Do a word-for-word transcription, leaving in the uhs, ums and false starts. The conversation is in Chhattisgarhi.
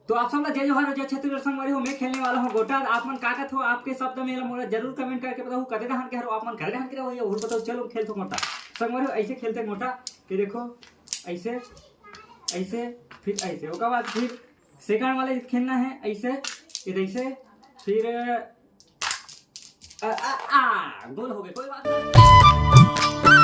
तो आप सब ला जय जोहार, जय छत्तीसगढ़। संगवारी हो, मैं खेलने वाला हूँ गोटा। आप मन का कहत हो, आपके शब्द में मोला जरूर कमेंट करके बताओ, कते डहान के हरो आप मन, करे डहान के रहो, ये और बताओ। चलो खेलथों गोटा। संगवारी हो, ऐसे खेलथों गोटा कि देखो, ऐसे, ऐसे, फिर ऐसे, ओकर बाद फिर सेकंड वाले खेलना है ऐसे, ये ऐसे, फिर आ, आ, आ, गोल हो गए, कोई बात नहीं।